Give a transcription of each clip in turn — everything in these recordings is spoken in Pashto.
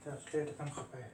ډېر کم خفه یې.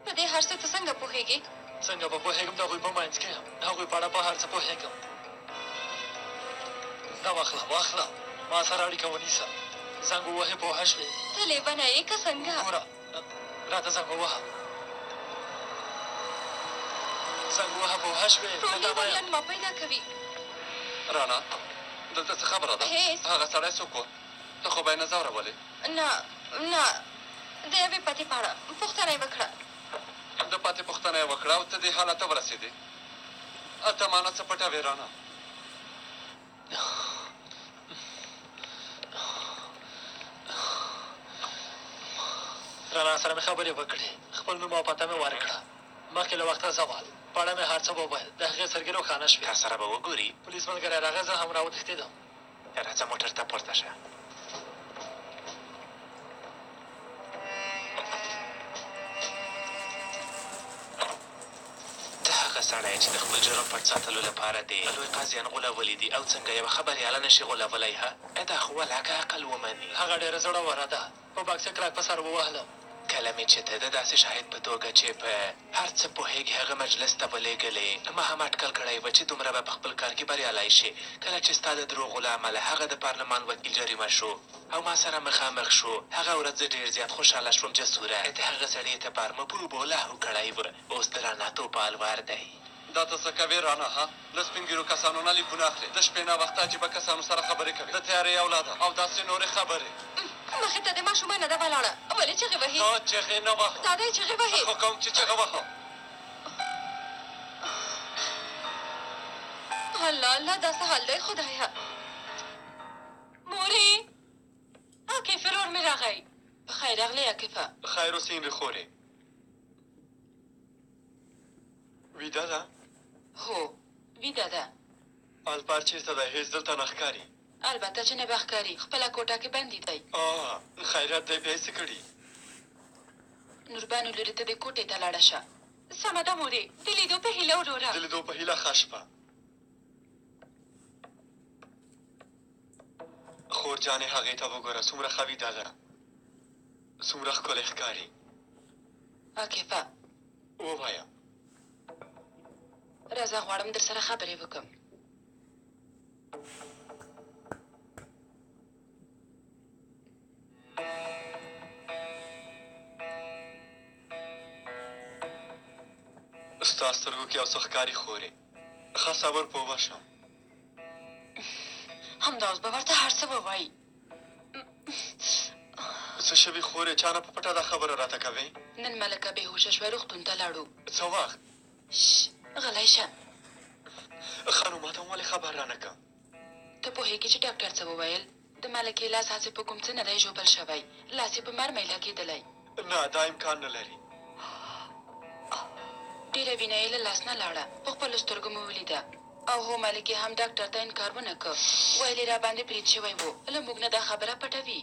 په دې هر څه ته څنګه پوهېږې؟ څنګه به پوهېږم؟ د هغوی په منځ کې یم، د هغوی په اړه په هر څه پوهېږم. دا واخله، واخله، ما سره اړیکه ونیسه، زنګ ووهې، پوه شوې؟ ته لېونی یې که څنګه؟ ګوره، راته زنګ ووهه، زنګ ووهه، پوه شوې؟ ټول زه تا وایم. لېونیان ما پیدا کوي. رانا، دلته څه خبره ده؟ هېڅ. هغه سړی څوک و؟ ته خو به یې نه ځورولې؟ نه نه، د یوې پتې په اړه پوښتنه یې وکړه. د پاتې پوښتنه یې وکړه او ته دې حالت ته ورسېدې؟ ته مانه څه پټوې رانا؟ رڼا سره مې خبرې وکړې، خپل نوم او پته مې ورکړه. مخکې له وخته زوال په اړه مې هر څه وویل. د هغې سترګې روښانه شوې. تا سره به وګوري. پولیس ملګری راغی، زه هم راوتښتېدم. راځه موټر ته پورته شه. ته هغه سړی چې د خپل جرم پټ ساتلو لپاره دې لوی قاضیان غولولي دي او څنګه یوه خبریاله نه شي غولولی؟ ها، دا خو ولاکه عقل ومني. هغه ډېره زړوره ده، په بکس یې کلک په سر ووهلم. کله مې چې ته د داسې شاهد په توګه چې په هر څه پوهېږي هغه مجلس ته ولېږلې، ما هم اټکل کړی و چې دومره به په خپل کار کې بریالی شې. کله چې ستا د دروغو له امله هغه د پارلمان وکیل جریمه شو او ما سره مخامخ شو، هغه ورځ زه ډېر زیات خوشحاله شوم. جسوره، د هغه سړي اعتبار مو په اوبو لاهو کړی و. اوس د رانا توپال وار دی. دا ته څه کوې رانا؟ ها، له سپین ږیرو کسانو نه لیکونه اخلې، د شپې ناوخته عجیبه کسانو سره خبرې کوې، د تیارې اولاده او داسې نورې خبرې. مخې ته د ماشومه نه ده ولاړه، ولې چغې وهي؟ زه چغې نه وهم. دا دی چغې وهي. خو کوم چې چغه وهم. الله الله، دا څه حال دی خدایه؟ مورې، عاکف ورور مې راغی. په خیر راغلې عاکفه. خیر اوسې انري خورې. ویده ده؟ هو، ویده ده. الپار چېرته دی؟ هېڅ دلته نه ښکاري. البته چې نه به ښکاري، خپله کوټه کې بندي دی. آه، خیرات دی، بیا یې څه کړي؟ نوربانو لورې، ته دې کوټې ته لاړه شه. سمه ده مورې، د لیدو په هیله وروره. د لیدو په هیله، ښه شپه. خور جانې، هغې ته وګوره، څومره ښه ویده ده، څومره ښکلې ښکاري. عاکفه. ووایه. راځه، غواړم در سره خبرې وکړم. ستا سترګو کې یو څه ښکاري خورې، ښه صبر پوه شم. همدا اوس به ورته هر څه ووایي. څه شوي خورې؟ چا نه په پټه دا خبره راته کوې؟ نن ملکه بېهوښه شوه، روغتون ته لاړو. څه وخت؟ شش، غلی شه. ښه نو ماته هم ولې خبر رانه که؟ ته پوهېږې چې ډاکټر څه وویل؟ د ملکې لاس هسې په کوم څه نه دی ژوبل شوی، لاس یې په مرمۍ لګېدلی. نه، دا امکان نه لري. ډېره وینه یې له لاس نه لاړه، په خپلو سترګو مې ولیده. او هو، ملکې هم ډاکټر ته انکار ونه کړ، ویل یې راباندې برید شوی و. له موږ نه دا خبره پټوي.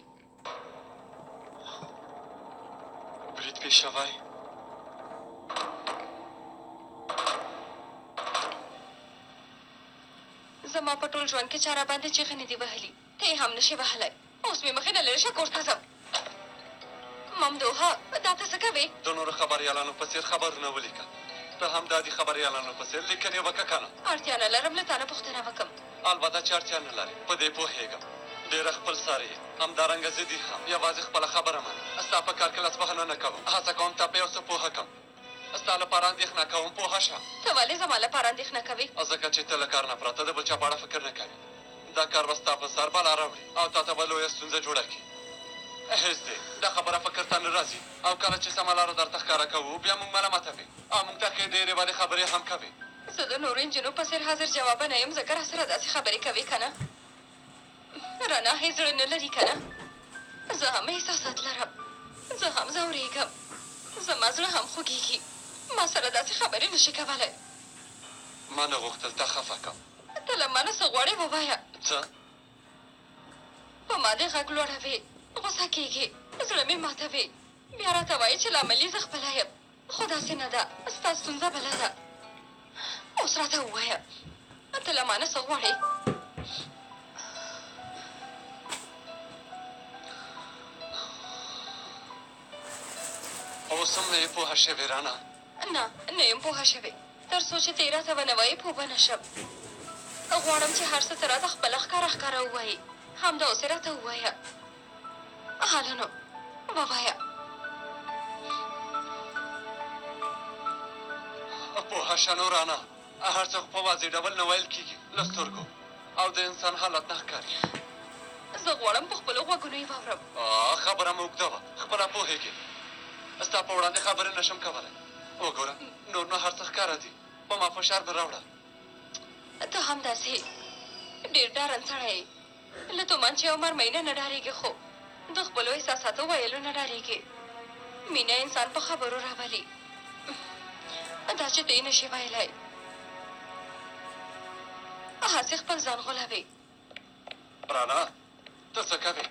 برید پې شوی؟ زما په ټول ژوند کې چا راباندې چیغې نه دي وهلي، ته یې هم نشې وهلی. اوس مې مخې نه لرې شه، کور ته ځم. ممدوحه، دا ته څه کوې؟ د نورو خبریالانو په څېر خبرونه ولیکه. ته هم د عادي خبریالانو په څېر لیکنې وکړه که نه؟ اړتیا نه لرم له تا نه پوښتنه وکړم. البته چې اړتیا نه لرې، په دې پوهېږم. ډېره خپل سرې یې، همدارنګه ضدي هم. یوازې خپله خبره منې. ستا په کار کې لاسوهنه نه کوم، هڅه کوم تا په یو څه پوهه کړم. ستا لپاره اندېښنه کوم، پوهه شه. ته ولې زما لپاره اندېښنه کوې؟ ځکه چې ته له کار نه پرته د بل چا په اړه فکر نه کوې. دا کار به ستا په سر بلا راوړي او تا ته به لویه ستونزه جوړه کړي. هېڅ دې دا خبره فکر ته نه راځي، او کله چې سمه لاره درته ښکاره کوو، بیا موږ ملامتوې او موږ ته ښې ډېرې بدې خبرې هم کوې. زه د نورو نجونو په څېر حاضر جوابه نه یم، ځکه راسره داسې خبرې کوې که نه؟ رڼا هېڅ زړه نه لري که نه؟ زه هم احساسات لرم. زه هم ځورېږم. زما زړه هم خوږېږي. ما سره داسې خبرې نه شې کولی. ما نه غوښتل تا خفه کړم. ته له ما نه څه غواړې ووایه. څه؟ په ما دې غږ لوړوې، غوسه کېږې، زړه مې ماتوې، بیا راته وایې چې لامل یې زه خپله یم. خو داسې نه ده، ستا ستونزه بله ده. اوس راته ووایه، ته له ما نه څه غواړې؟ اوس هم نه یې پوهه شوې رانه؟ نه، نه یم پوهه شوې. تر څو چې ته یې راته ونه وایې پوه به نه شم. غواړم چې هر څه ته راته خپله ښکاره ښکاره ووایې. همدا اوس یې راته ووایه. هله نو ووایه. پوهه شه نو رانه، هر څه خو په واضح ډول نه ویل کېږي، له سترګو او د انسان حالت نه ښکاري. زه غواړم په خپلو غوږونو یې واورم. خبره مې اوږده وه، خپله پوهېږې. ستا په وړاندې خبرې نه شم کولی. وګوره، نور نو هر څه ښکاره دي، په ما فشار مه راوړه. ته هم داسې ډېر ډارن سړی یې. له تومانچې او مرمۍ نه نه ډارېږې، خو د خپلو احساساتو ویلو نه ډارېږې. مینه انسان په خبرو راولي. دا چې ته یې نه شې ویلی، هسې خپل ځان غولوې. رانا، ته څه کوې؟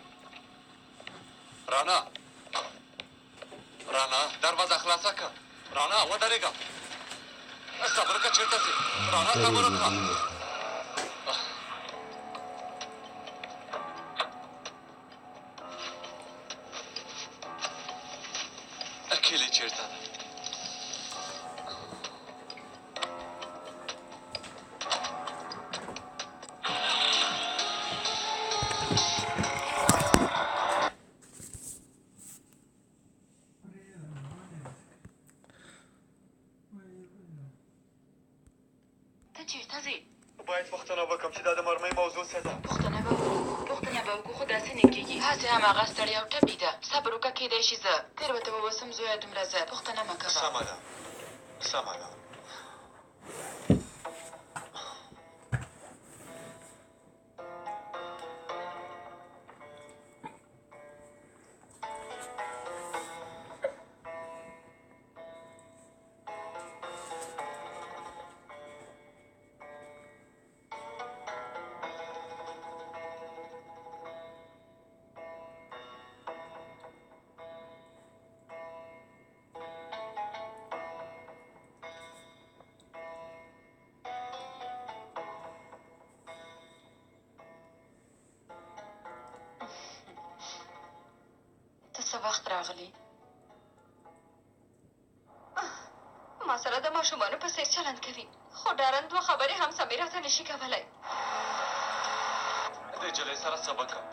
رانا، رانا، دروازه خلاصه کړه. رانا، ودرېږه. صبر وکړه، چېرته ځې؟ رانا، صبر وکړه. کیلي چېرته ده؟ ته چېرته ځې؟ باید پوښتنه وکړم چې دا د مرمۍ موضوع څه ده. پوښتنه به وکړو، پوښتنه به وکړو، خو داسې نه کېږي. هسې هم هغه ستړې او ټپي ده. صبر وکړه، کېدای شي زه تېروتې واوسم. زویه دومره زه پوښتنه مه کوه. سمه ده، سمه ده. ته څه وخت راغلې؟ ما سره د ماشومانو په څېر چلند کوي، خو ډارن دوه خبرې هم سمې راته نه شي کولی. دې نجلۍ سره څه وکړم؟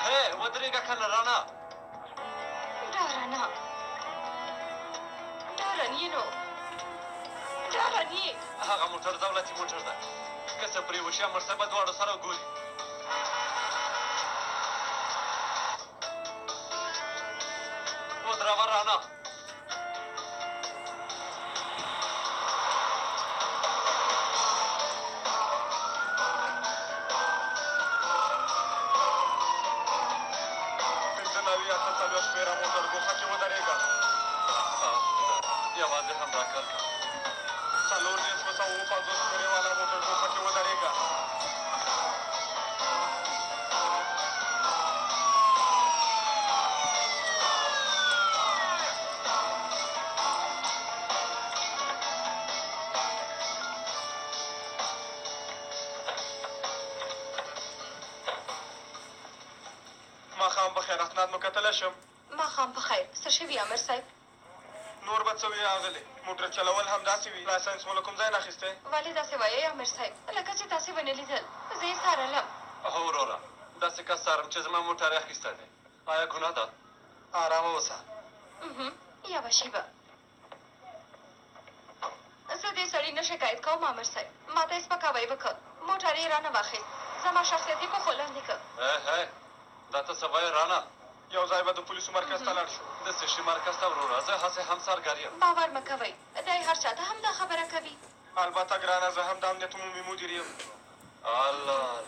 هې، ودرېږه که نه رانه. ډارنه، ډارن یې نو، ډارن یې. هغه موټر دولتي موټر ده، که څه پرې وشي امر صاحب به دواړو سره ګوري. ودروه رانه. 95 48 شمېره موټر ګوښه کې ودرېږه. یوازې همدا کار کوه. 34 57 شمېرې والا موټر ګوښه کې ودرېږه. ماښام په خیر، اسناد مو کتلی شم؟ ماښام په خیر. څه شوي امر صاحب؟ نور به څه وي اغلې، موټر چلول همداسې وي. لایسنس مو له کوم ځای نه اخیستی؟ ولې داسې وایئ امر صاحب؟ لکه چې تاسې ونه لیدل، زه یې څارلم. هو وروره، داسې کس څارم چې زما موټر یې اخیستی دی. آیا ګناه ده؟ آرامه اوسه. یوه شېبه، زه دې سړي نه شکایت کوم امر صاحب. ما ته یې سپکاوی وکړ، موټر یې رانه واخیست، زما شخصیت یې په پښو لاندې کړ. هی، دا ته څه وایې رانه؟ یو ځای به د پولیسو مرکز ته لاړ شو. د څه شي مرکز ته وروره؟ زه هسې هم څارګر یم. باور مه کوئ، دی هر چا ته همدا خبره کوي. البته ګرانه، زه هم د امنیت عمومي مدیر یم. الله الله.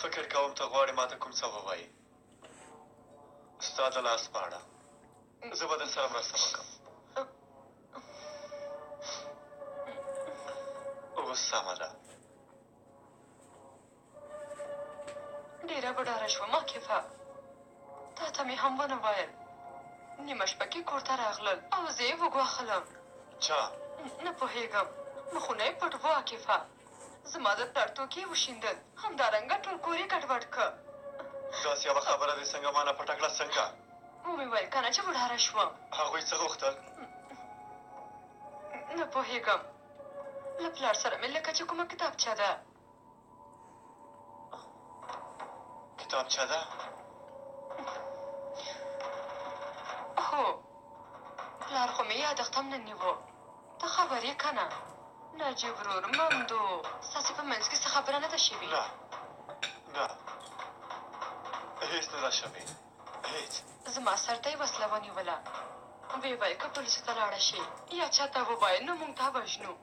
فکر کوم ته غواړې ما ته کوم څه ووایې. ستا د لاس په اړه. زه به درسره مرسته وکړم. اوس سمه ده. ډېره وډاره شوم عاکفه. تا ته مې هم ونه ویل. نیمه شپه کې کور ته راغلل او زه یې وګواښلم. چا؟ نه پوهېږم. مخونه یې پټ وو عاکفه. زما د پلار توکي یې وشیندل. همدارنګه ټول کور یې ګډوډ کړ. داسې یوه خبره دې څنګه مانه پټه کړه څنګه؟ ومې ویل کنه چې وډاره شوم. هغوی څه غوښتل؟ نه پوهېږم. له پلار سره مې لکه چې کومه کتابچه ده. کتابچه ده؟ هو، پلار خو مې یادښت هم نه نیوه. ته خبر یې که نه؟ نجیب ورور ممدو، ستاسې په منځ کې څه خبره نه ده شوې؟ نه، نه، هېڅ نه ده شوې، هېڅ. زما سر ته یې وسله ونیوله. ویې ویل که پولیسو ته لاړه شې یا چا ته ووایې نو موږ تا وژنو.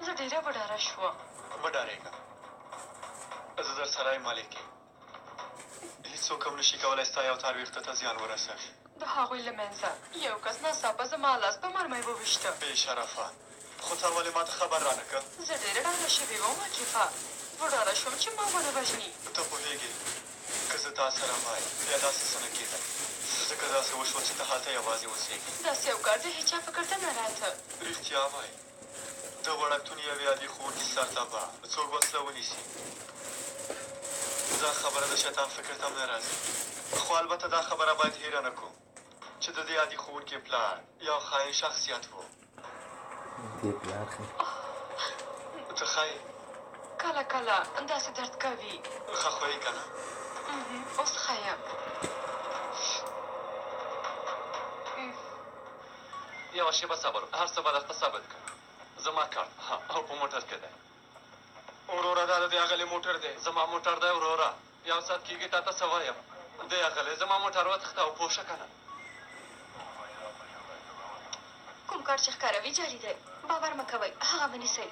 زه ډېره وډاره شوم. مه ډارېږه، زه درسره یم ملکې. هیڅوک هم نشي کولای ستا یو تار ویښته ته زیان ورسوي. د هغوی له منځه یو کس ناڅاپه زما لاس په مرمۍ وویشته. بې شرفه! خو تا ولې ماته خبر رانه کړ؟ زه ډېره ډاره شوې وم عاکفه. وډاره شوم چې ما ونه وژني. ته پوهېږې که زه تا سره وای بیا داسې څه نه کېدل، ځکه داسې وشول چې ته هلته یوازې اوسېږې. داسې یو کار د هېچا فکر ته نه راته. رښتیا وایې، د وړکتون یوې عادي ښوونکي سر ته به څوک وسله ونیسي؟ دا خبره د شیطان فکر ته هم نه راځي. خو البته دا خبره باید هېره نه کړو چې د دې عادي ښوونکي پلار یو خاین شخصیت و. دې پلار ښه. ته ښه یې؟ کله کله داسې درد کوي. ښه خو یې که نه؟ اوس ښه یم. یوه شېبه صبر وکړه، هر څه به درته ثابت کړم. زما کارت، ها، او په موټر کې دی. وروره دا د دې اغلې موټر دی. زما موټر دی وروره، یو ساعت کېږي تا ته څه وایم. دې اغلې زما موټر وتښتاوه، پوه شه که نه؟ کوم کارت چې ښکاروي جعلي دی، باور مه کوئ، هغه مه نیسئ.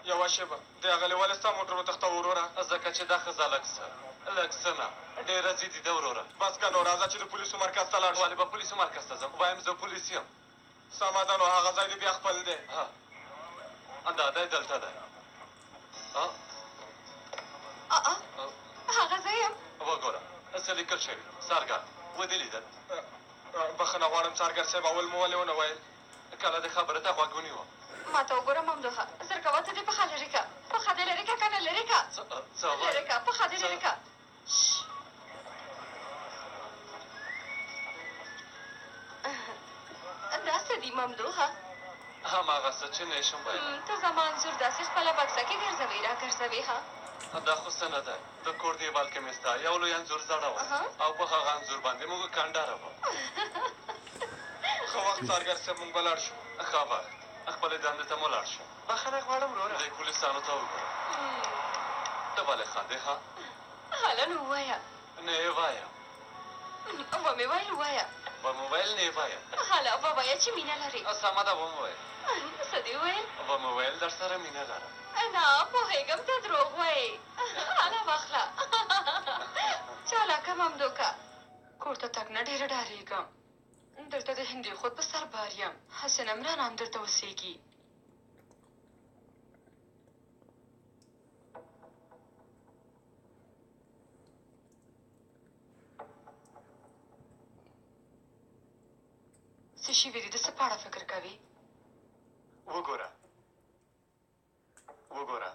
یوه شېبه، دې اغلې ولې ستا موټر وتښتاوه وروره؟ ځکه چې دا ښځه لږ څه، لږ څه نه، ډېره ضدي ده وروره. بس که نو، راځه چې د پولیسو مرکز ته لاړ شو. ولې به پولیسو مرکز ته ځم؟ وایم زه پولیس یم. سمه ده نو، هغه ځای دې بیا خپل دی. ها، دا دی دلته دی. هغه زه یم. وګوره څه لیکل شوي، څارګر. ودې لیدل؟ بخښنه غواړم څارګر صاحب، اول مو ولې ونه ویل؟ کله دې خبرې ته غوږ ونیوه. ما ته وګوره ممدوحه، زر کوه ته دې پښه لرې که، پښه دې لرې که که نه لرې که، لرې که، پښه دې لرې که. دا څه دي ممدوحه؟ هماغه څه چې نه شم ویلی. ته زما انځور داسې خپله بکسه کې ګرځوې راګرځوې ها؟ دا خو څه نه دی، د کور دیوال کې مې ستا یو لوی انځور ځړولی او په هغه انځور باندې مو کنډره وه. ښه وخت څارګر صاحب، موږ به لاړ شو. ښه وخت، خپلې دندې ته مو لاړ شو. بخښنه غواړم وروره. دې پولیسانو ته وګوره. ته ولې خاندې ها؟ هله نو ووایه. نه یې وایم. ومې ویل ووایه. ومې ویل نه یې وایم. هله ووایه چې مینه لرې. سمه ده ومې ویل. څه دې وویل؟ ومې ویل در سره مینه لرم. نه پوهېږم ته دروغ وایې. هله واخله. چالاکه ممدوکه. کور ته تګ نه ډېره ډارېږم. دلته د هندي خور په سر بار یم. هسې نه عمران هم دلته اوسېږي. څه شوي دي؟ د څه په اړه فکر کوې؟ وګوره وګوره،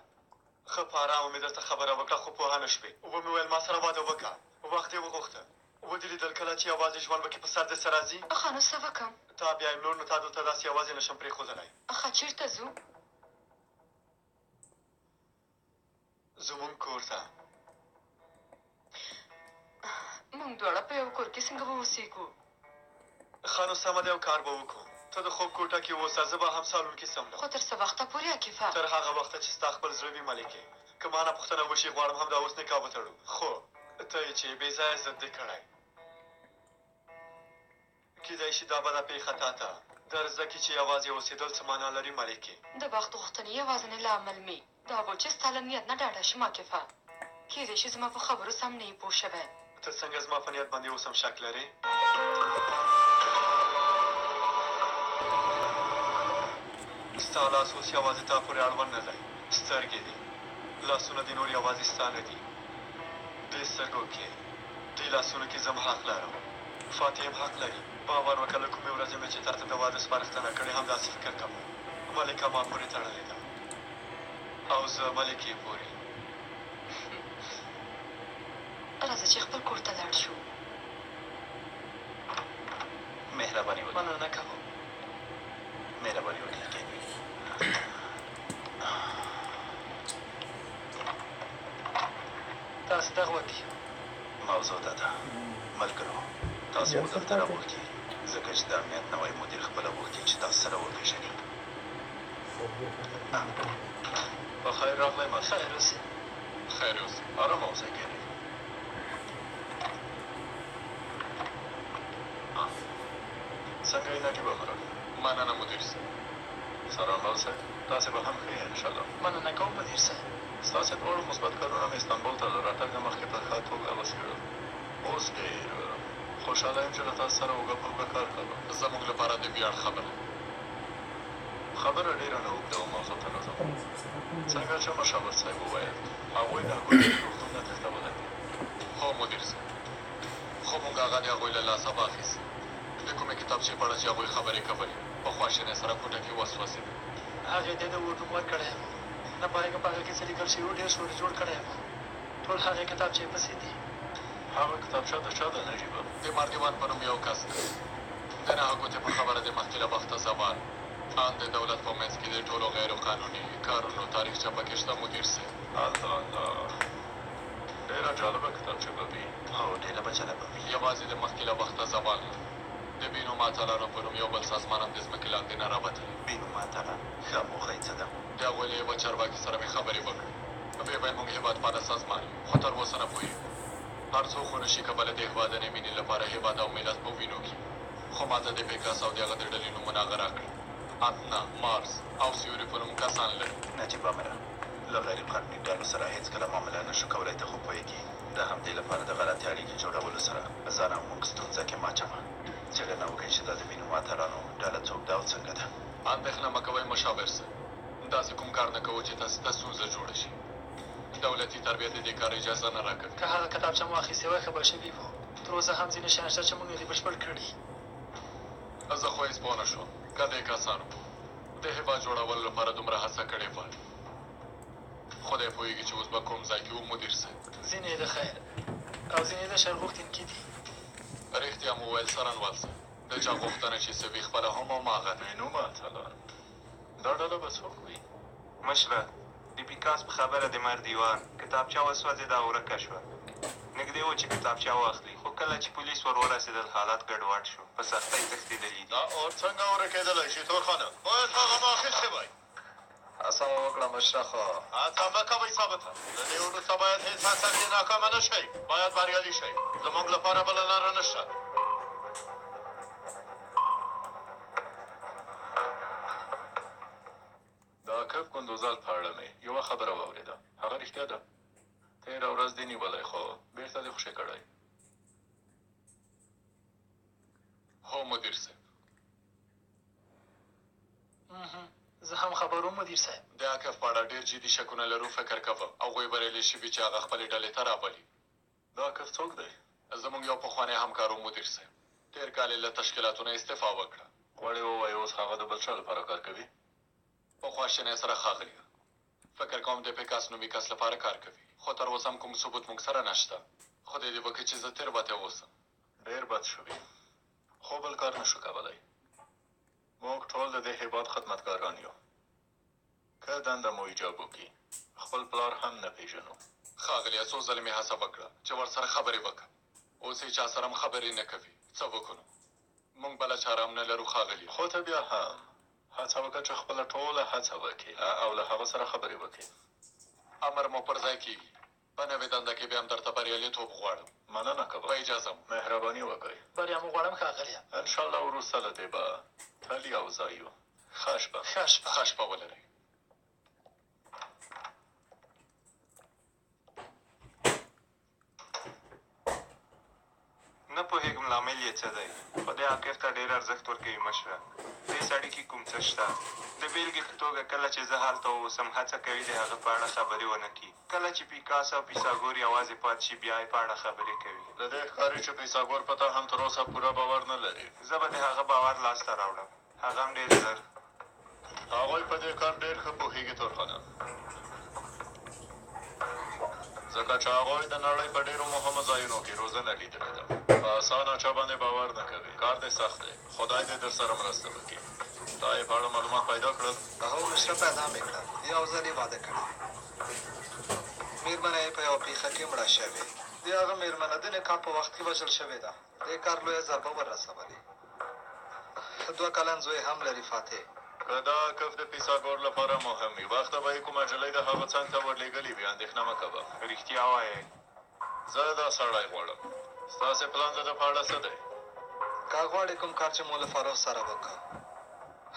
ښه په ارامه مې درته خبره وکړه خو پوهه نه شوې. ومې ویل ما سره واده وکړه، وخت دې وغوښته. ودې لیدل کله چې یوازې ژوند به کې په سر دې څه راځي؟ ښه نو څه وکړم؟ تا بیایم نور نو تا دلته داسې یوازې نه شم پرېښودلی. ښه چېرته ځو؟ زموږ کور ته. موږ دواړه په یو کور کې څنګه به اوسېږو؟ ښه نو سمه ده، یو کار به وکړو. ته د خوب کوټه کې اوسه، زه به هم سالون کې سملم. خو تر څه وخته پورې عاکفه؟ تر هغه وخته چې ستا خپل زړه وي ملکې. که ما نه پوښتنه وشي غواړم همدا اوس نکاح وتړو، خو ته یې چې بې ځایه ضد دې کړی. کېدای شي دا بده پېښه تا ته در زده کړي چې یوازې اوسېدل څه مانا لري ملکې. د بخت غوښتنې یوازنی لامل مې دا و چې ستا له نیت نه ډاډه شم عاکفه. کېدای شي زما په خبرو سم نه یې پوه شوی. ته څنګه زما په نیت باندې اوس هم شک لرې؟ ستا لاس اوس یوازې تا پورې اړوند نه دی. سترګې دې، لاسونه دې نور یوازې ستا نه دي. دې سترګو کې، دې لاسونو کې زه هم حق لرم. فاتح هم حق لري. باور وکړه له کومې ورځې مې چې تاته د واده سپارښتنه کړې همداسې فکر کوم. ملکه ما پورې تړلې ده او زه ملکې پورې. راځه چې خپل کور ته لاړ شو. مهرباني وکړئ. مننه کوم. مهرباني وکړئ کښېنئ. تاسو دغه وتی. موضوع دا ده ملګرو، تاسو مو دلته راغوښتي ځکه چې د امنیت نوی مدیر خپله غوښتي چې تاسو سره وپېژني. په خیر راغلی ماستر. خیر اوسې. خیر اوسې. ارامه اوسئ کښېنئ. څنګه یې نجیب امره؟ مننه مدیر صاحب. څارنوال صاحب، تاسې به هم ښه یې انشاالله. مننه کوم مدیر صاحب. ستاسې دواړو مثبت کارونه مې استانبول ته له راتګه مخکې په ښه توګه وڅېړل. اوس ډېر خوشحاله یم چې له تاسو سره اوږه په اوږه کار کوم. زموږ لپاره د ویاړ خبره. خبره ډېره نه اوږدوم، موضوع ته راځم. څنګه چې مشاور صاحب وویل، هغوی ناګوتې له روغتون نه تښتولی دی. هو مدیر صاحب، خو موږ هغه د هغوی له لاسه واخیست. د کومې کتابچې په اړه چې هغوی خبرې کولې، په خواشینۍ سره کوټه کې وسوځېده. هغې ته د اور نوم ورکړی و. نه پوهېږم په هغه کې څه لیکل شوي وو، ډېر شور یې جوړ کړی و. ټول هغې کتابچې پسې دي. هغه کتابچه د چا ده نجیبه؟ د ماردیوان په نوم یو کس دی. د نهه ګوتې په خبره د مخکې له وخته زوال، ان د دولت په منځ کې د ټولو غیر قانوني کارونو تاریخچه پکې شته مدیر صاحب. الله الله، ډېره جالبه کتابچه به وي. هو ډېره به جالبه وي. یوازې د مخکې له وخته زوال نه، د بې نومه اتلانو په نوم یو بل سازمان هم د ځمکې لاندې نه راوتلی. بې نومه اتلان، ښه موخه یې څه ده؟ د هغوی له یوه چارواکي سره مې خبرې وکړې. ویې ویل موږ هېوادپاله سازمان یو، خو تر اوسه نه پوهېږو. هر څوک خو نه شي کولی د هېوادنۍ مینې لپاره هېواد او ملت په وینو کې. خو ماته د پیکاس او د هغه د ډلې نومونه هغه راکړل. اتنا، مارس او سیوري په نوم کسان لري. نجیب امره، له غیر قانوني ډلو سره هېڅکله معامله نه شو کولای، ته خو پوهېږې. د همدې لپاره د غلطې اړیکې جوړولو سره ځان او موږ ستونزه کې مه اچوه. څېړنه وکړئ چې دا د بې نومه اتلانو ډله څوک ده او څنګه ده. اندېښنه مه کوئ مشاور صاحب، داسې کوم کار نه کوو چې تاسې ته ستونزه جوړه شي. دولتي تربیه د دې کار اجازه نه راکوي. که هغه کتابچه مو اخیستې وای ښه به شوي وو. تر اوسه هم ځینې شیان شته چې موږ نه دي بشپړ کړي. زه خو هېڅ پوه نه شوم که دې کسانو د هېواد جوړولو لپاره دومره هڅه کړې وای. خدای پوهېږي چې اوس به کوم ځای کې و مدیر صاحب. ځینې یې د خیر او ځینې یې د شر غوښتونکي دي. رښتیا مو وویل څارنوال صاحب، د چا غوښتنه چې څه وي خپله هم هماغه ده. بې نومه اتلان، دا ډله به څوک وي؟ مشره، د پیکاس په خبره د مردیوان کتابچه وسوځېده او ورکه شوه. نږدې و چې کتابچه واخلي، خو کله چې پولیس ور ورسېدل حالت ګډوډ شو. په سختۍ تښتېدلي دي. دا اور څنګه ورکېدلی شي تورخانه؟ باید هغه ما اخیستې وای. هڅه مو وکړه مشره، خو هڅه مه کوئ ثابته. له دې وروسته باید هېڅ هڅه کې ناکامه نه شئ، باید بریالي شئ. زموږ لپاره بله لاره نشته. د عاکف کندوزال په اړه مې یوه خبره واورېده، هغه رښتیا ده؟ تېره ورځ دې نیولی خو بېرته دې خوشې کړی. هو مدیر صاحب. زه هم خبر وم مدیر صاحب. د عاکف په اړه ډېر جدي شکونه لرو، فکر کوم هغوی بریالي شوي چې هغه خپلې ډلې ته راولي. دا عاکف څوک دی؟ زموږ یو پخوانی همکار و مدیر صاحب، تېر کال یې له تشکیلاتو نه استعفا وکړه. غواړې ووایې اوس هغه د بل چا لپاره کار کوي؟ په خواشینۍ سره ښاغلیه، فکر کوم د پیکاس نومي کس لپاره کار کوي، خو تر اوسه هم کوم ثبوت موږ سره نشته. خدای دې وکړي چې زه تېروتی اوسم. ډېر بد شوي، خو بل کار نشو کولی. موږ ټول د دې هېواد خدمتګاران یو. که دنده مو ایجاب وکړي، خپل پلار هم نه پېژنو. ښاغلیه، څو ځلې مې هڅه وکړه چې ورسره خبرې وکړم، اوس هېچا سره هم خبرې نه کوي. څه وکړو؟ موږ بله چاره هم نه لرو ښاغلیه. خو ته بیا هم هڅه وکړه چې خپله ټوله هڅه وکړې او له هغه سره خبرې وکړې. امر مو پر ځای کېږي. په نوې دنده کې بیا هم درته بریالیتوب غواړم. مننه کوم. په اجازه مو. مهرباني وکړئ. بریا مو غواړم ښاغلیه. انشاءالله وروسته له دې به تل یو ځای یو. ښه شپه. ښه شپه. ښه شپه ولرئ. نه پوهېږم لامل یې څه دی، خو دی عاکف ته ډېر ارزښت ورکوي مشره. دې سړي کې کوم څه شته. د بېلګې په توګه کله چې زه هلته واوسم هڅه کوي د هغه په اړه خبرې ونه کړي. کله چې پیکاس او پیساګور یوازې پاتې شي بیا یې په اړه خبرې کوي. له دې ښکاري چې پیساګور په تا هم تر اوسه پوره باور نه لري. زه به د هغه باور لاسته راوړم. هغه هم ډېر زر. هغوی په دې کار ډېر ښه پوهېږي تورخانه. ځکه چې هغوی د نړۍ په ډېرو مهمو ځایونو کې روزنه لیدلې ده. په اسانه چا باندې باور نه کوي. کار دې سخت دی. خدای دې درسره مرسته وکړي. تا یې په اړه معلومات پیدا کړل؟ هو مشره پیدا مې کړل. یو ځل یې واده کړی. مېرمنه یې په یوه پېښه کې مړه شوې. د هغه مېرمنه د نکاح په وخت کې وژل شوې ده. دې کار لویه ضربه ور رسولې. دوه کلن زوی هم لري فاتح. که دا عاکف د پیساګور لپاره مهم وي، وخته به یې کومه نجلۍ د هغه څنګ ته ورلېږلې وي، اندېښنه مه کوه. رښتیا وایې؟ زه دا سړی غواړم. ستاسې پلان د ده په اړه څه دی؟ که غواړې کوم کار چې مو له فرخ سره وکړ،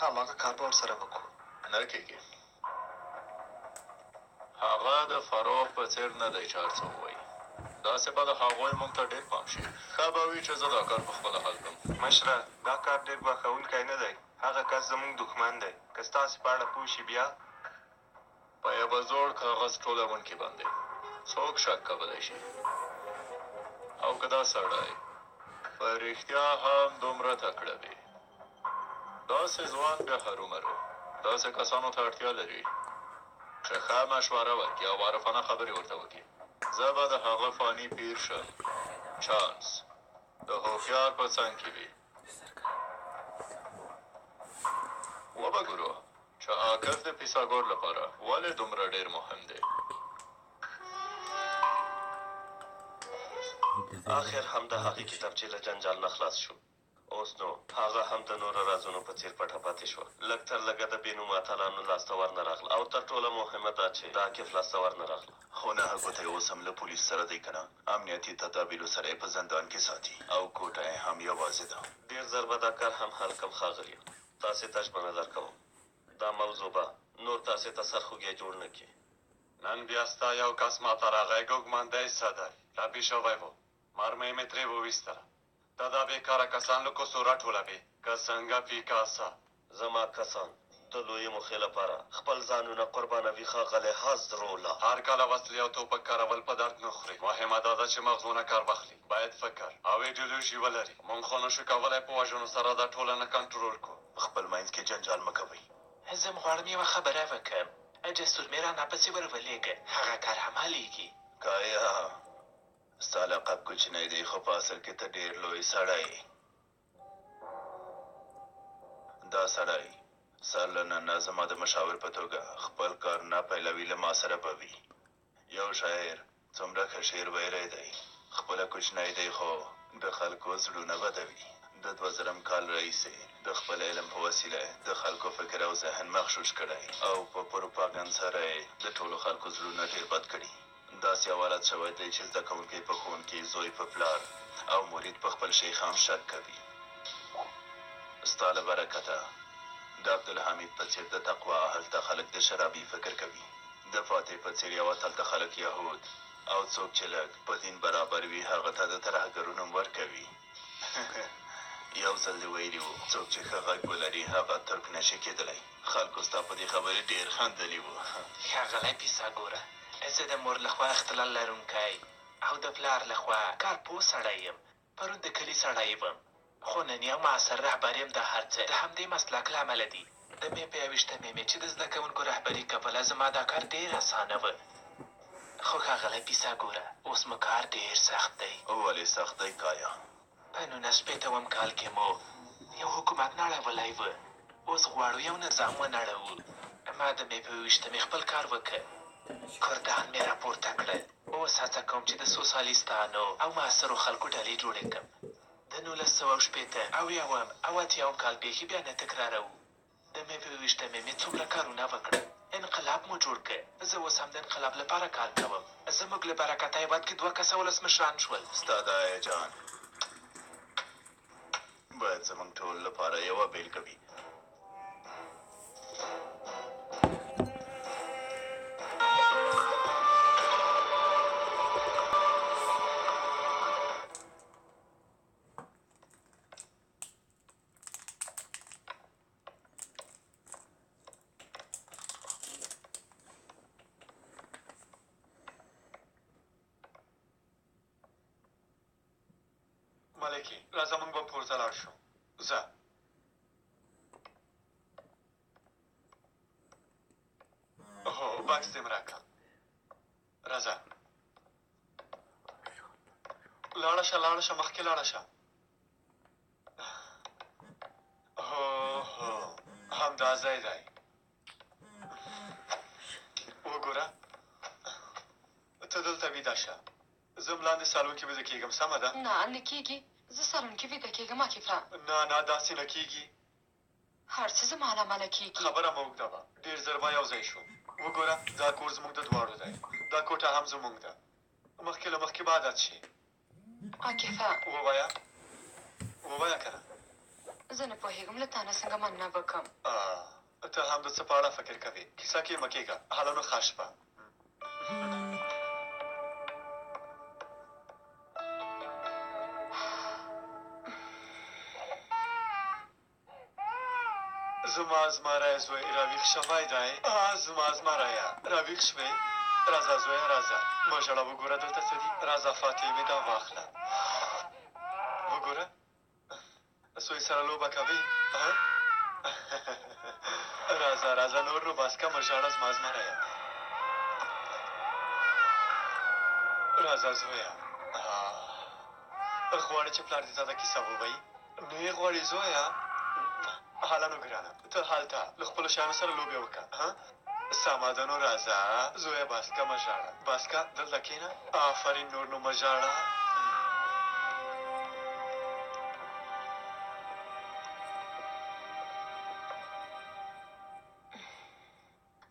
هماغه کار به ورسره وکړو. نه کېږي. هغه د فرخ په څېر نه دی چې هر څه ووايي. داسې به د هغوی موږ ته ډېر پام شي. ښه به وي چې زه دا کار په خپله حل کړم. مشره! دا کار ډېر ګواښوونکی نه دی. هغه کس زموږ دښمن دی. که ستاسې په اړه پوه شي بیا؟ په یوه زوړ کاغذ ټولوونکي باندې څوک شک کولی شي؟ او که دا سړی په رښتیا هم دومره تکړه وي؟ داسې ځوان بیا هرومرو داسې کسانو ته اړتیا لري چې ښه مشوره ورکړي او عارفانه خبرې ورته وکړي. زه به د هغه فاني پیر شم. چانس د هوښیار په څنګ کې وي. وبه ګورو چې عاکف د پیساګور لپاره ولې دومره ډېر مهم دی. اخر هم د هغې کتابچې له جنجال نه خلاص شو. اوس نو هغه هم د نورو رازونو په څېر پټه پاتې شوه. لږ تر لږه د بې نومه اتلانو لاس ته ورنه راغله او تر ټوله مهمه دا چې د عاکف لاس ته ورنه راغله. خو نهه ګوته یې اوس هم له پولیسو سره دی کنه؟ امنیتي تدابیرو سره یې په زندان کې ساتي او کوټه یې هم یوازې ده. ډېر زر به دا کار هم حل کړم ښاغلیه. تاسې ته ژمنه درکوم دا موضوع به نور تاسې ته سرخوږی جوړ نه کړي. نن بیا ستا یو کس ماته راغی ګوګمان دی څه دی ټپي شوی و مرمۍ مې ترې وویستله ته دا بېکاره کسان له کوڅو راټولوې که څنګه پیکاسا؟ زما کسان د لویې موخې لپاره خپل ځانونه قربانوي ښاغلی هزرولا. هر کله وسلې او توپک کارول په درد نه خوري مهمه دا ده چې مغزونه کار واخلي باید فکر او ایډیولوژي ولري مونږ خو نشو کولای په وژنو سره دا ټولنه کنټرول کړو. په خپل منځ کې جنجال مه کوئ. زه هم غواړم یوه خبره وکړم. جسور مې رانه پسې ور ولېږه، هغه کار هم حلېږي. کایا! ستا لقب کوچنی دی خو په اصل کې ته ډېر لوی سړی یې. دا سړی سر له نن نه زما د مشاور په توګه خپل کار نه پیلوي له ما سره به وي. یو شاعر څومره ښه شعر ویلی دی، خپله کوچنی دی خو د خلکو زړونه بدوي. د 2000 کال راهیسې د خپل علم په وسیله د خلکو فکر او ذهن مغشوش کړی او په پروپاګند سره یې د ټولو خلکو زړونه ډېر بد کړي. داسې یو حالت شوی دی چې زده کوونکی په ښوونکي، زوی په پلار او مرید په خپل شیخ هم شک کوي. ستا له برکته د عبدالحمید په څېر د تقوا اهل ته خلک د شرابي فکر کوي، د فاتح په څېر یو اتل ته خلک یهود او څوک چې لږ په دین برابر وي هغه ته د ترهګرو نوم ورکوي. یو ځل دې ویلي وو څوک چې ښه غږ ولري هغه ترک نه شي کېدلی. خلکو ستا په دې خبرې ډېر خندلي وو. ښاغلی پیساګوره! زه د مور له خوا اختلال لرونکی او د پلار له خوا کار پوه سړی یم. پرون د کلي سړی وم، خو نن یو معاصر رهبر یم. دا هر څه د همدې مسلک له امله دي. د مې په یوویشتمې مې چې د زده کوونکو رهبري کوله، زما دا کار ډېر اسانه و. خو ښاغلی پیساګوره، اوس مو کار ډېر سخت دی. ولې سخت دی کایا؟ په نولس شپېتوم کال کې مو یو حکومت نړولی و، اوس غواړو یو نظام ونړوو. ما د مې په یوویشتمې خپل کار وکړ، کردان مې راپورته کړل. اوس هڅه کوم چې د سوسالیستانو او معاصرو خلکو ډلې جوړې کړم. د 1960 اویاوم او اتیاوم کال پېښې بیا نه تکراروو. د مې په یوویشتمې مې څومره کارونه وکړل، انقلاب مو جوړ کړ. زه اوس هم د انقلاب لپاره کار کوم. زموږ له برکته هېواد کې دوه کسه ولسمشران شول. ستا دا هیجان باید زموږ ټولو لپاره یوه بېلګه وي. ملکې، راځه موږ به پورته لاړ شو. ځه. هو، بکس دې راکړه. راځه. لاړه شه، لاړه شه، مخکې لاړه شه. هو هو، همدا ځای دی. وګوره، ته دلته ویده شه، زه هم لاندې سالون کې ویده کېږم، سمه ده؟ نه، نه کېږي. زه سالون کې ویده کېږم عاکفه. نه نه، داسې نه کېږي. هر څه زما له امله کېږي. خبره مه اوږدوه، ډېر زر به یو ځای شو. وګوره، دا کور زموږ د دواړو دی، دا کوټه هم زموږ ده. مخکې له مخکې به عادت شې. عاکفه. ووایه، ووایه که نه. زه نه پوهېږم له تا نه څنګه مننه وکړم. ته هم د څه په اړه فکر کوې؟ کیسه کې مه کېږه. هله نو ښه شپه. زما زمری زوی راویښ شوی دی. زما زمریه، راویښ شوې؟ راځه زویه، راځه، مه ژاړه. وګوره دلته څه دي. راځه فاتح مې دا واخله. وګوره، سوی سره لوبه کوي. راځه راځه، نور نو بس که، مه ژاړه زما زمریه. راځه زویه. غواړې چې پلار دې تا ته کیسه ووایي؟ نه یې غواړې زویه؟ هله نو ګرانه، ته هلته له خپلو شیانو سره لوبې وکړه. سمه ده، نو راځه زویه، بس که، مه ژاړه، بس که، دلته کښېنه. آفرین، نور نو مه ژاړه.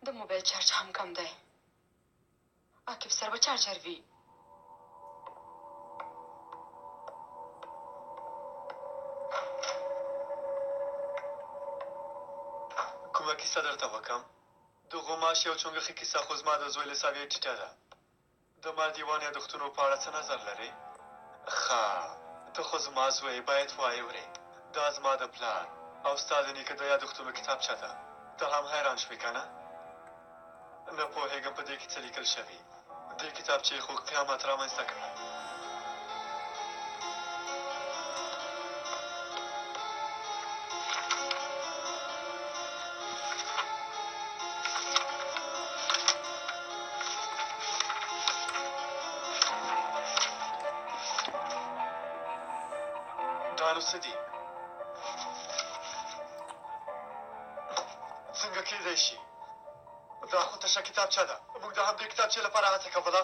د موبایل چارج هم کم دی. عاکف سره به چارجر وي. کومه کیسه درته وکم؟ د غوماشې او چونګښې کیسه خو زما د زوی له سویې ټیټه ده. د مالدیوان یادښتونو په اړه څه نظر لرې؟ ښه، ته خو زما زوی، باید وایې ورې. دا زما د پلار او ستا د نیکه د یادښتونو کتابچه ده. ته هم حیران شوې که نه؟ نه پوهېږم په دې کې څه لیکل شوي. دې کتابچې خو قیامت رامنځته کړ. دا نو څه دي؟ څنګه کېدای شي؟ دا خو تشه کتابچه ده. موږ د همدې کتابچې لپاره هڅه کوله.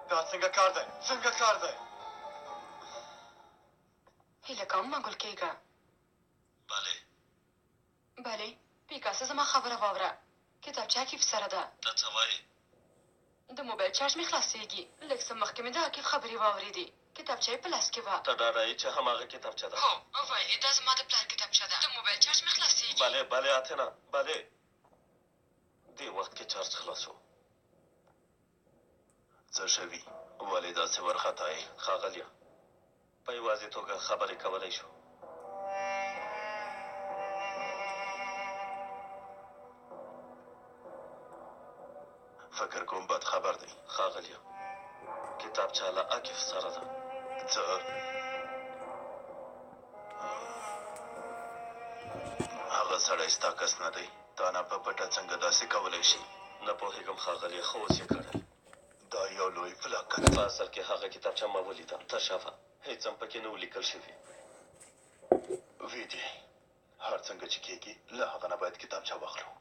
دا څنګه کار دی؟ څنګه کار دی؟ هیله کوم مه ګل کېږه. بله. بله، پیکاسه زما خبره واوره. کتابچه عاکف سره ده. ته څه وایې؟ د موبایل چارج مې خلاصېږي. لږ څه مخکې مې د عاکف خبرې واورېدې. کتابچه یې په لاس کې وه. ته ډاډه یې چې هماغه کتابچه ده؟ هو، ویل یې دا زما د پلار کتابچه ده. د موبایل چارج مې خلاصېږي. بله، بله اتنا، بله. دې وخت کې چارج خلاص شو. څه شوي؟ ولې داسې وارخطا یې؟ ښاغلیه، په یوازې توګه خبرې کولی شو. فکر کوم بد خبر دی. ښاغلیه، کتابچه له عاکف سره ده. څه؟ هغه سړی ستا کس نه دی؟ تا نه په پټه څنګه داسې کولی شي؟ نه پوهېږم ښاغلیه، خو اوس یې کړی. دا یو لوی فلاکت په دی. اصل کې هغه کتابچه ما ولیده، تشه وه، هېڅ هم پکې نه و لیکل شوي. ویدي، هر څنګه چې کېږي له هغه نه باید کتابچه واخلو.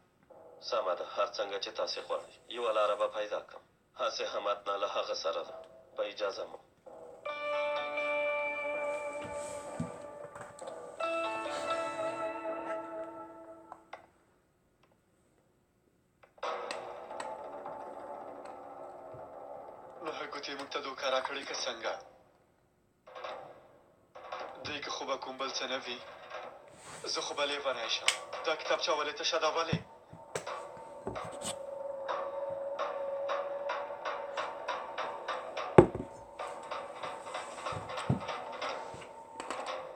سمه ده، هر څنګه چې تاسې غواړئ، یوه لاره به پیدا کړم. هسې هم اتنا له هغه سره ده. په اجازه مو. نو ګوتې موږ ته دوکه راکړې که څنګه؟ دې کې خو به کوم بل څه نه وي. زه خو به لیونی شم. دا کتابچه ولې تشه ده؟ ولې؟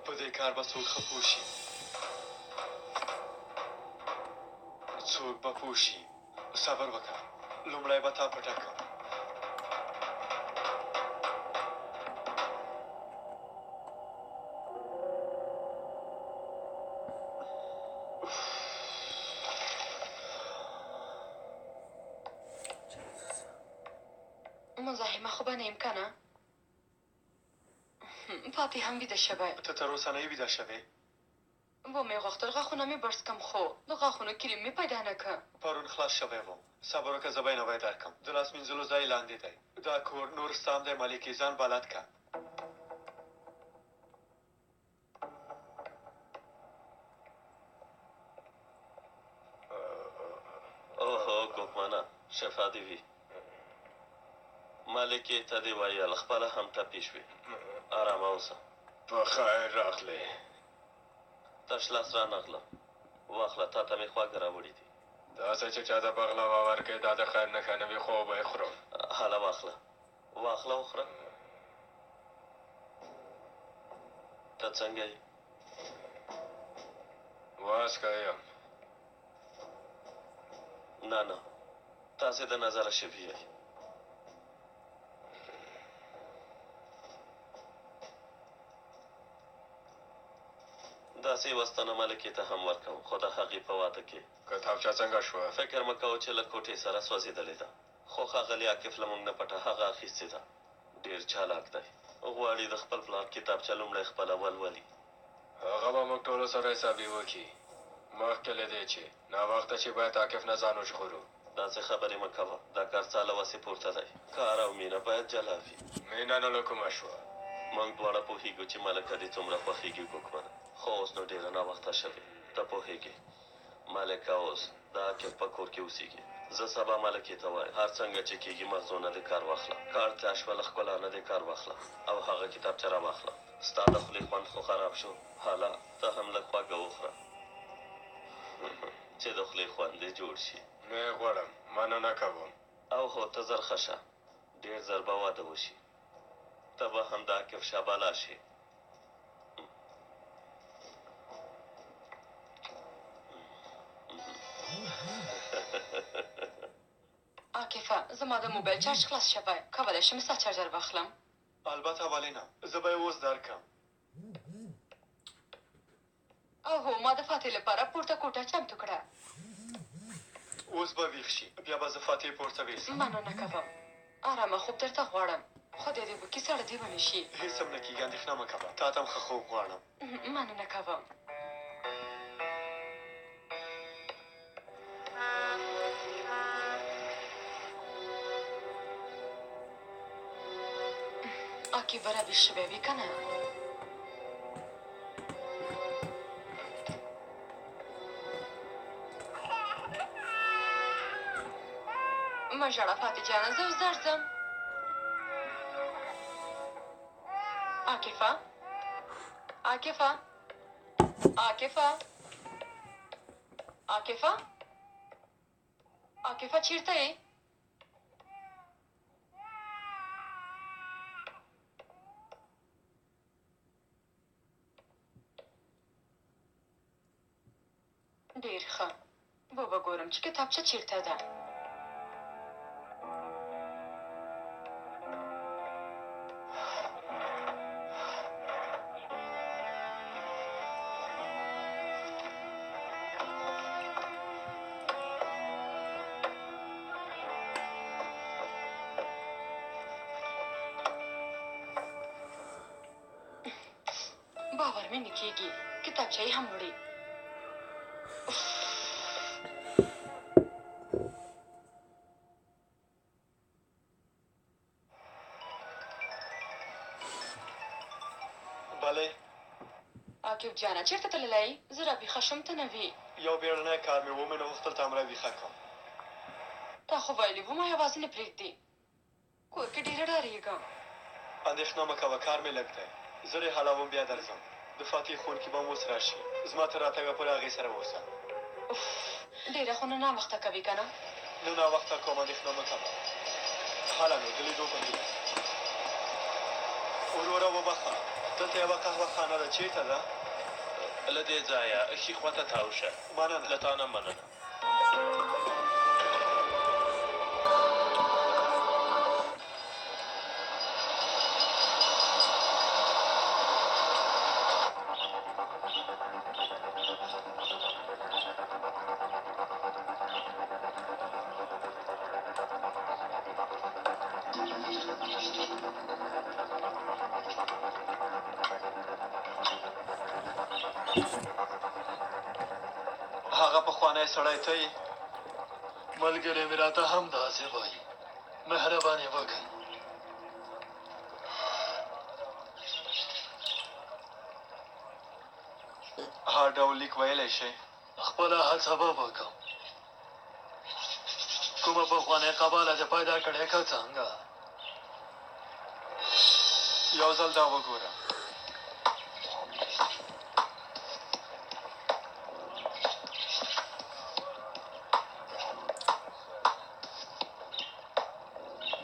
په دې کار به څوک ښه پوه شي؟ څوک به پوه شي؟ صبر وکړه، لومړی به تا پټه کړم. متوهمه خو به نه یم که نه؟ فاتح هم ویده شوی. ته تر اوسه نه یې ویده شوې؟ ومې غوښتل غاښونه مې برس کم، خو د غاښونو کریم مې پیدا نه که. پرون خلاص شوی و. صبر وکړه، زه به یې نوی درکړم. د لاس مینځلو ځای لاندې دی. دا کور نور ستا هم دی ملکې، ځان بلد که. اوهو ګوکمنه، شفا دې وي. ملکې ته دې ویل، خپله هم ټپي شوې. ارامه اوسه. په خیر راغلې. تش لاس رانغلم. واخله، تا ته مې خواږه راوړي دي. داسې چې چا ته بغلوا ورکړې، دا د خیر نښه نه وي، خو به یې خورم. هله واخله، واخله وخوره. ته څنګه یې؟ واسکه یم. نه نه، تاسې د نظره شوي یئ. داسې یوه ستنه ملکې ته هم ورکوم، خو د هغې په واده کې. کتابچه څنګه شوه؟ فکر مه کوه چې له کوټې سره سوځېدلې ده، خو ښاغلي عاکف له موږ نه پټه هغه اخیستې ده. ډېر چالاک دی، غواړي د خپل پلار کتابچه لومړی خپله ولولي. هغه به موږ ټولو سره حسابي وکړي. مخکې له دې چې ناوخته شي، باید عاکف نه ځان وژغورو. داسې خبرې مه کوه، دا کار ستا له وسې پورته دی. کار او مینه باید جلا وي. مینه نو له کومه شوه؟ موږ دواړه پوهېږو چې ملکه دې څومره خوښېږي ګوکمنه، خو اوس نو ډېره ناوخته شوې. ته پوهېږې ملکه اوس د عاکف په کور کې اوسېږي. زه سبا ملکې ته وایم، هر څنګه چې کېږي مغزو نه دې کار واخله، که اړتیا شوه له ښکلا نه دې کار واخله او هغه کتابچه راواخله. ستا د خولې خوند خو خراب شو، هله ته هم لږ خواږه وخوره چې د خولې خوند دې جوړ شي. نه یې غواړم، مننه کوم. او هو، ته زر ښه شه، ډېر زر به واده وشي، ته به هم د عاکف شابالا شې. عاکفه، زما د موبایل چارج خلاص شوی، کولی شم ستا چارجر واخلم؟ البته، ولې نه، زه به یې اوس درکړم. او هو، ما د فاتح لپاره پورته کوټه چمتو کړه. اوس به ویښ شي، بیا به زه فاتح پورته ویسم. مننه کوم، ارامه خوب درته غواړم. خدای دې وکړي ساړه دې ونه شي. هېڅ هم نه کېږي، اندېښنه مه کوه، تا ته هم ښه خوب غواړم. مننه کوم. عاکف به راویښ شوی وي که نه؟ مه ژاړه فاتح جانه، زه اوس درځم. عاکفه، عاکفه، عاکفه، عاکفه، عاکفه، چیرته یې؟ ډېر ښه، وبه ګورم چې کتابچه چیرته ده. باور مې نه کېږي، کتابچه یې هم وړې. بله. عاکف جانه، چېرته تللی؟ زه راویښه شوم، ته نه وې. یو بیړنی کار مې و، مې نه غوښتل تا هم راویښه کړم. تا خو ویلي وو ما یوازې نه پرېږدې. کور کې ډېره ډارېږم. اندېښنه مه کوه، کار مې لږ دی، زه یې حلوم بیا درځم. د فاتح ښوونکي به هم اوس راشي، زما تر راتګه پورې هغې سره اوسه. اوف، ډېره خو نه ناوخته کوې که نه؟ نه ناوخته کوم، اندېښنه مه کوه. هله نو، د لیدو په هیله. وروره وبخښه، دلته یوه قهوه خانه ده، چېرته ده؟ له دې ځایه ښي خواته تاو شه. مننه. له تا نه مننه. هغه پخوانی سړی ته یې؟ ملګری مې راته هم داسې وایي. مهرباني وکړئ. هر ډول لیک ویلی شې؟ خپله هڅه به وکړم. کومه پخوانۍ قباله دې پیدا کړې که څنګه؟ یو ځل دا وګوره.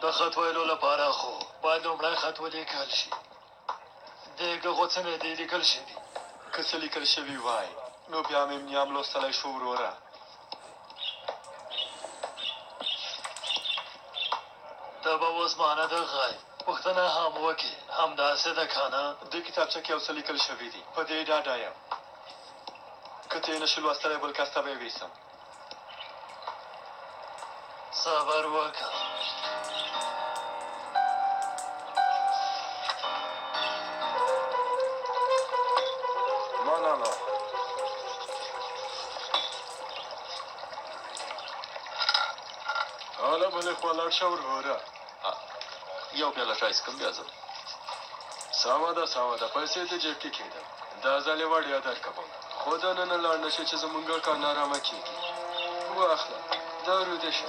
د خط ویلو لپاره خو باید لومړی خط ولیکل شي. دې کې خو څه نه دي لیکل شوي. که څه لیکل شوي وای نو بیا مې نیام لوستلی شو وروره. ته به اوس مانه د غیب پوښتنه هم وکړې، همداسې ده که نه؟ دې کتابچه کې یو څه لیکل شوي دي، په دې ډاډه یم. که ته یې نه شې لوستلی بل کس ته به یې ویسم. صبر وکړه. مننه. هله بلې خوا لاړ شه وروره. یو پیاله چای څښم بیا ځم. سمه ده سمه ده، پیسې دې جیب کې کښېږده، دا ځل یې وړیا درکوم، خو دننه لاړ نه شې چې زمونږ کار نارامه کېږي. واخله دارو دې شه.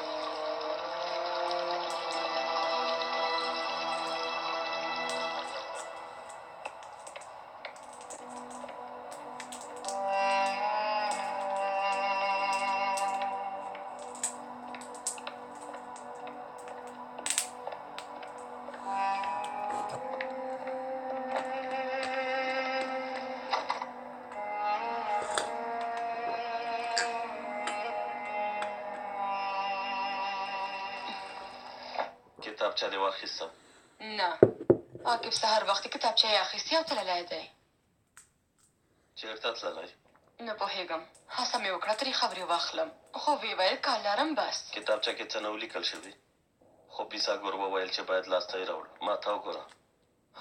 کتابچه دې واخیسته؟ نه، عاکف سهار وختي کتابچه یې اخیستې او تللی دی. چېرته تللی؟ نه پوهېږم. هڅه مې وکړه ترې خبرې واخلم، خو ویې ویل کار لرم بس. کتابچه کې څه نه و لیکل شوي، خو پیساګور وویل چې باید لاسته یې راوړم. ما ته وګوره،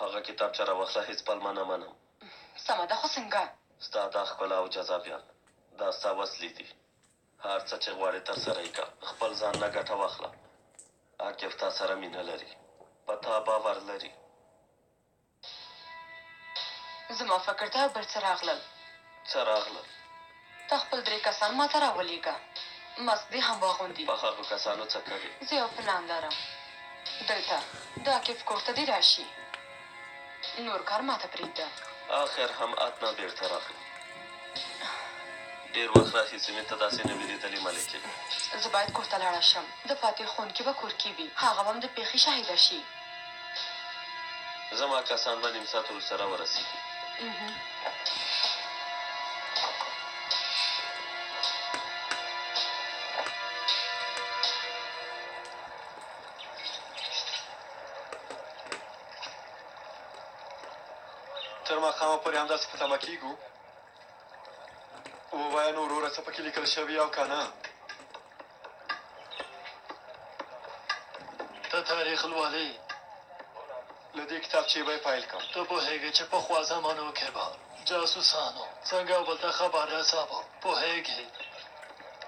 هغه کتابچه راواخله، هېڅ پلمه نه منم. سمه ده، خو څنګه؟ ستا دا ښکلا او جذابیت دا ستا وسلې دي. هر څه چې غواړې ترسره یې کړه، خپل ځان نه ګټه واخله. عاکف تا سره مینه لري، په تا باور لري. زما فکر ته بل څه راغلل. څه راغلل؟ ته خپل درې کسان ماته راولېږه، ماسک دې هم واغوندي. په هغو کسانو څه کوې؟ زه یو پلان لرم. دلته د عاکف کور ته دې راشي، نور کار ماته پرېږده. آخر هم اتنا بېرته راغله. ډېر وخت راهیسې مې ته داسې نه وې لیدلې ملکې. زه باید کور ته لاړه شم. د فاتح ښوونکې به کور کې وي، هغه به هم د پېښې شاهده شي. زما کسان به نیم ساعت وروسته راورسېږي. تر ماښامه پورې همداسې په تمه کېږو؟ ووایه نو وروره، څه پکې لیکل شوي او که نه؟ ته تاریخ لولې؟ له دې کتابچې به یې پیل کړم. ته پوهېږې چې پخوا زمانو کې به جاسوسانو څنګه بل ته خبر رساوه؟ پوهېږې؟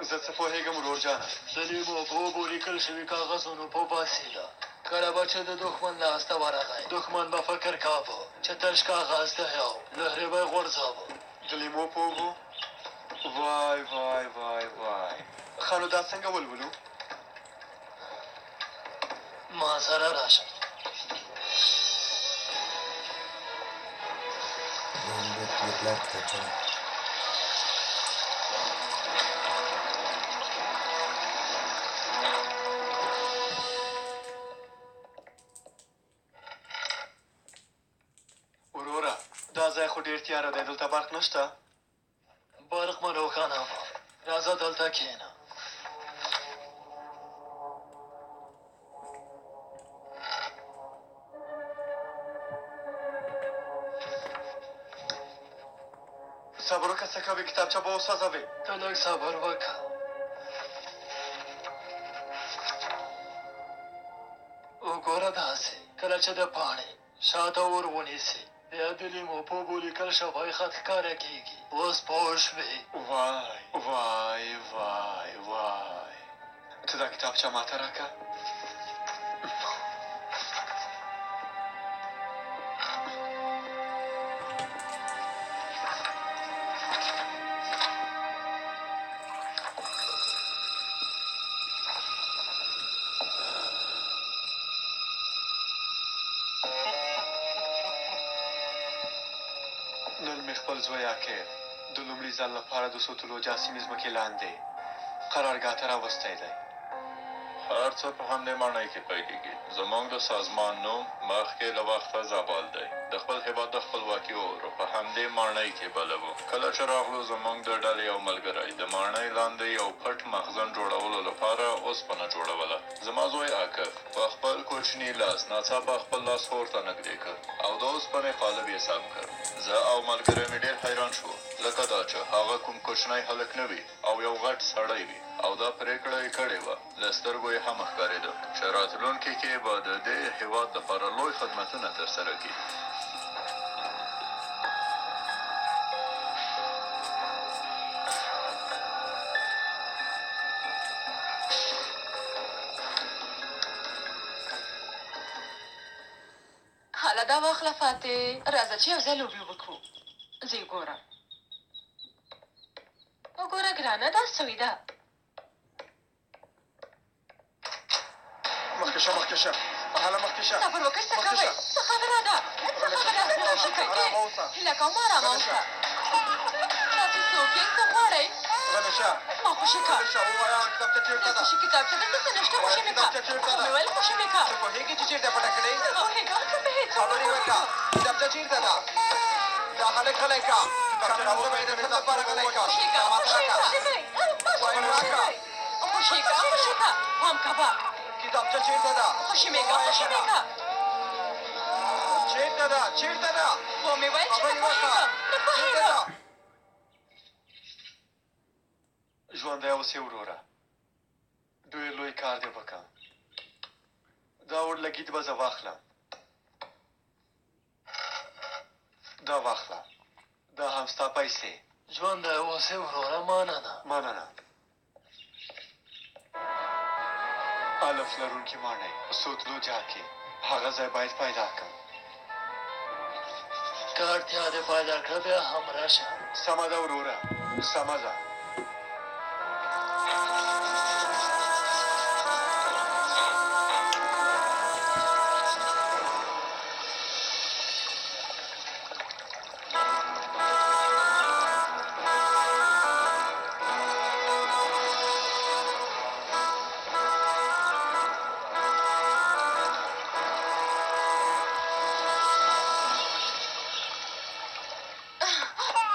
زه څه پوهېږم ورور جانه. د لیمو په اوبو لیکل شوي کاغذونو په وسیله کله به چې د دښمن لاس ته ورغی، دښمن به فکر کاوه چې تش کاغذ دی او لرې به یې غورځاوه. د لیمو په اوبو؟ وای وای وای وای، ښه نو دا څنګه ولولو؟ ما سره راشه. د پلار کتابچه ده. وروره دا ځای خو ډېر تیاره دی، دلته برق نشته؟ برق مه روښانوه، راځه دلته کښېنه. صبر وکړه، څه کوې؟ کتابچه به وسوځوې. ته لږ صبر وکړه. وګوره داسې کله چې د پاڼې شاته اور ونیسي، بیا د لیمو په اوبو لیکل شوی خط ښکاره کېږي. اوس پوه شوې؟ وای وای وای وای، ته دا کتابچه ماته راکړه. نن مې خپل زوی عاکف د لومړي ځل لپاره د سوتلوجا سیمې ځمکې لاندې قرارګاه ته راوستی دی. هر څه په همدې ماڼۍ کې پیلېږي. زموږ د سازمان نوم مخکې له وخته زابال دی. د خپل هېواد د خپلواکي اور په همدې ماڼۍ کې بلوو. کله چې راغلو، زموږ د ډلې یو ملګری د ماڼۍ لاندې یو پټ مخزن جوړولو لپاره اوسپنه جوړوله. زما زوی عاکف په خپل کوچني لاس ناڅاپه خپل لاس اور ته نږدې کړ او د اوسپنې قالب یې سم کړ. زه او ملګری مې ډېر حیران شوو، لکه دا چې هغه کوم کوچنی هلک نه وي او یو غټ سړی وي او دا پرېکړه یې کړې وه. له سترګو یې هم ښکارېده چې راتلونکي کې به د دې هېواد لپاره لوی خدمتونه ترسره کړي. هله دا واخله فاتح، راځه چې یو ځای لوبې وکړو. زه یې ګورم. وګوره ګرانه، دا سوی ده. مخکې شه، مخکې شه، هله مخکې شه. صبر وکړئ، څه کوئ؟ څه خبره ده؟ څه خبره ده؟ خوشې کوئ؟ هیله کوم ارامه اوسه. تاسو څوک یئ؟ څه غواړئ؟ غلی شه. ما خوشې کړه. غلی شه، ووایه کتابچه چېرته ده؟ خوشې کتابچه دلته څه نشته، خوشې مې کړه. کتابچه چېرته ده؟ ومې ویل خوشې مې کړه. ته پوهېږې چې چېرته پټه کړې؟ نه پوهېږم، زه په هېڅ نه خبرې وکړه. کتابچه چېرته ده؟ دا هلک غلی کړه. کتابچه راوړه، د څه لپاره غلی کړه؟ خوشې کړه، خوشې کړه. وایم راکړه. خوشې کړه، خوشې کړه. پام کوه. کتابچه چېرته ده؟ خوشې مې کړه، خوشې مې کړه. چېرته ده؟ چېرته ده؟ ومې ویل چې نه پوهېږم، نه پوهېږم. ژوندی اوسې وروره، ډېر لوی کار دې وکړ. دا اورلګید به زه واخلم. دا واخله، دا هم ستا پیسې. ژوندی اوسې وروره، مننه. مننه. الف لرونکې ماڼۍ سوتلوجا کې هغه ځای باید پیدا کړم. که اړتیا دې پیدا کړه بیا هم راشه. سمه ده وروره، سمه ده.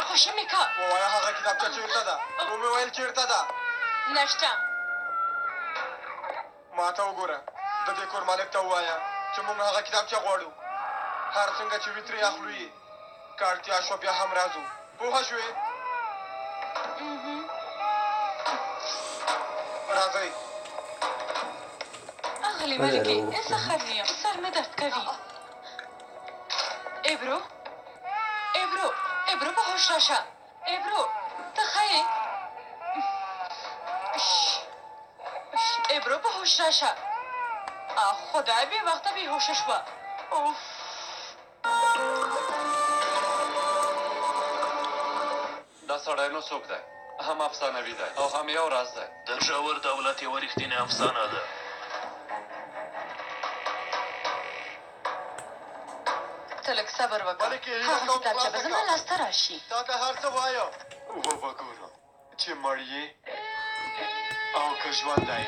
خوشې مې کړه. ووایه هغه کتابچه چېرته ده؟ ومې ویل چېرته ده؟ نشته. ما ته وګوره، د دې کور مالک ته ووایه چې موږ هغه کتابچه غواړو. هر څنګه چې وي ترې اخلو یې. که اړتیا شوه بیا هم راځو. پوهه شوې؟ راځئ. اغلې ملکې، زه خر نه یم، سر مې درد کوي. ایبرو، ایبرو، ایبرو، په هوښ راشه. ایبرو، ته ښه یې؟ ایبرو، په هوښ راشه. خدای، بې وخته بې هوښه شوه. اوف. دا سړی نو څوک دی؟ هم افسانوي دی او هم یو راز دی. د ژور دولت یوه رښتینې افسانه ده. ته لږ صبر وکړه، هغه کتابچه به زما لاس ته راشي. تا ته هر څه وایم. وبه ګورم چې مړ یې او که ژوندی.